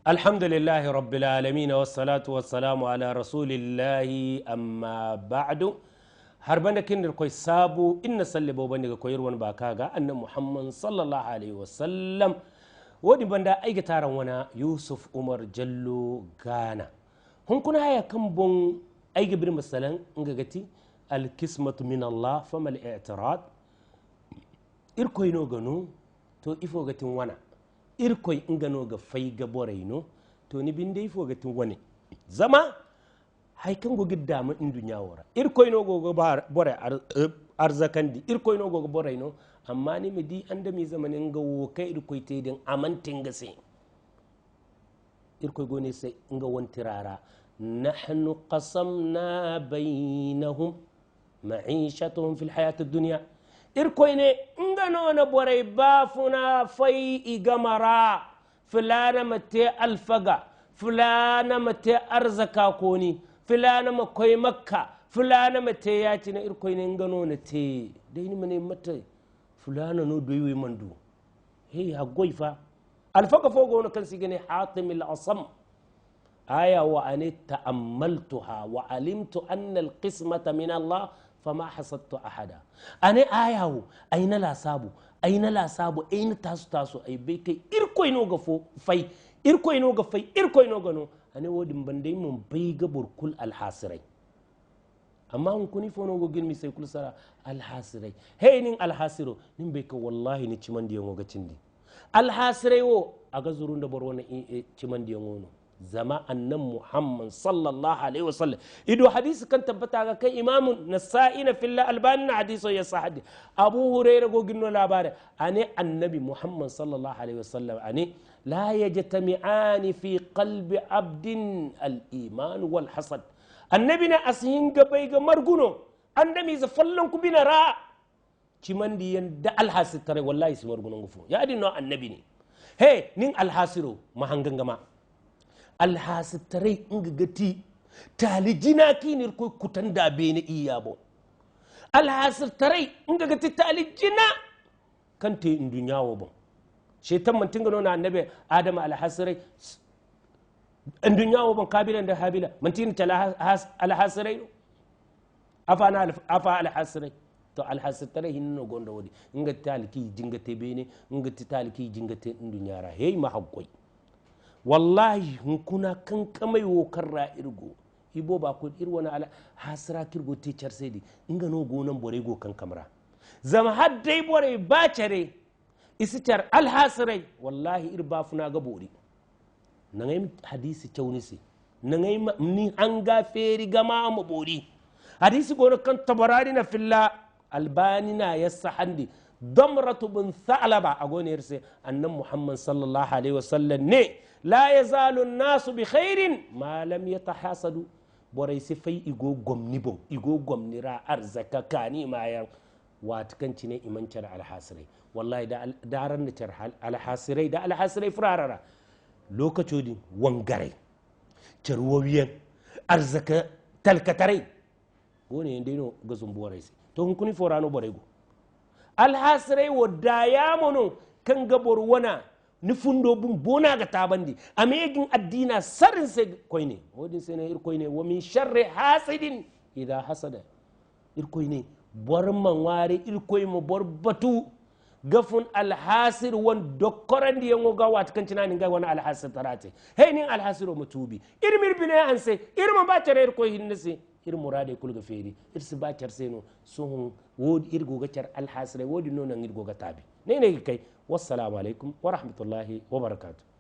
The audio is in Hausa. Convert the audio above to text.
الحمد لله رب العالمين والصلاة والسلام على رسول الله، أما بعد. هربنا كن الكوي سابو إن سلبو بني كوير ون باكاغا أن محمد صلى الله عليه وسلم ودي بندا أي جتارا ونا يوسف عمر جلو غانا. هم كنا هيا كم بون أي جبر مثلا نجتي القسمة من الله فما الاعتراض. إركوي نوغنو تو إفو جتين وانا irkoy ingano ga fay ga borayno to ni binde ifo ga tin wani zama hay kan go gidda mu in dunya wora irkoy no go bore arzakandi irkoy no go borayno amma ni mi di anda mi zamanin ga wo kai irkoy te din amantin ga se irkoy go ne sai inga wantirara nahnu qasamna bainahum ma'ishatuhum fil hayati ad-dunya. Irkoy ne nga no boray bafuna fay igamara fulana mate alfaga fulana mate arzaka koni fulana makoy makka fulana mate yaci na irkoy ne nga no te dai ni mane mate fulana no doyi mandu hey hagoy fa alfaga fogo no kan sigene hatim al-asam aya wa an ta'ammaltuha wa alimtu anna al-qismata min Allah فما حصدت أحدا. أنا آياه أين لا سابو أين لا سابو أين تاسو تاسو أي بيك إركوي نوغا فاي إركوي نوغا فاي إركوي نوغا نو. أنا ودي مبندي من بيغا بركل الحاسري. أما هم كوني فونوغو جيل ميسي كل سارة الحاسري. هاي نين الحاسرو نين بيك والله نتشمان ديونغو غتشندي. الحاسري و أغزرون دبروانا تشمان ديونغو. زما أن محمد صلى الله عليه وسلم إدو حديث كان تبتا كي إمام نسائنا في الله البان حديثه يصحح أبو هريرة قلنا لا باري أنا النبي محمد صلى الله عليه وسلم أني لا يجتمعان في قلب عبد الإيمان والحسد. النبي أسهين قبيغ مرقونو النبي إذا فلنكو بنا را كمان دي يندى الحسد ترى والله يسمرقونو غفو يا دي نوع النبي ني هي نين الحسرو ما هنغنغما alhasir tare inga gati talijina kinir ko kutanda bene iyabo alhasir tare inga gati talijina kan te indunya wo bon shetan man tinga nona annabi adam alhasirai indunya wo bon kabilan da habila man tin ta alhasirai afa na afa alhasirai to alhasir tare hinno gonda wodi inga taliki jingate bene inga taliki jingate indunya ra hey ma hakkoi wallahi hunkuna kan kamai wokar ra irgo ibo ba ko irwana ala hasra kirgo teacher saidi inga no gonan bore go kan kamra zama haddai bore ba cere isitar alhasrai wallahi irba funa ga bori nangai hadisi chaunisi nangai ni an ga feri gama mu bori hadisi gono kan tabarani na filla albani na yasahandi ضمرة بن ثعلبة أقول يرسي أن محمد صلى الله عليه وسلم ني لا يزال الناس بخير ما لم يتحاسدوا بريس في إيغو غمني بو إيغو غمني را أرزك كاني ما ين واتكنتني إيمان شر على حاسري والله دارن شر على حاسري دا على حاسري فرارا لوكا تشودي وانغاري شروويا أرزك تلكتري غوني يندينو غزوم بوريس تو هنكوني فورانو بريغو alhasirai wadda ya mono kan gabor wana nufundo bun bona ga tabandi amegin addina sarin sai koine wodin sai ne irkoine wa min sharri hasidin idha hasada irkoine bor man ware irkoi mo bor batu gafun alhasir wan dokkorandi yango ga wat kan cinani ga wana alhasir tarate hey nin alhasiro mutubi irmir bine an sai irma ba tare irkoi hinnasi ir murade kulga feri irsi ba car seno sohon wodi irgo ga car alhasre wodi nonan irgo ga tabi ne ne kai. Wassalamu alaikum wa rahmatullahi wa barakatuh.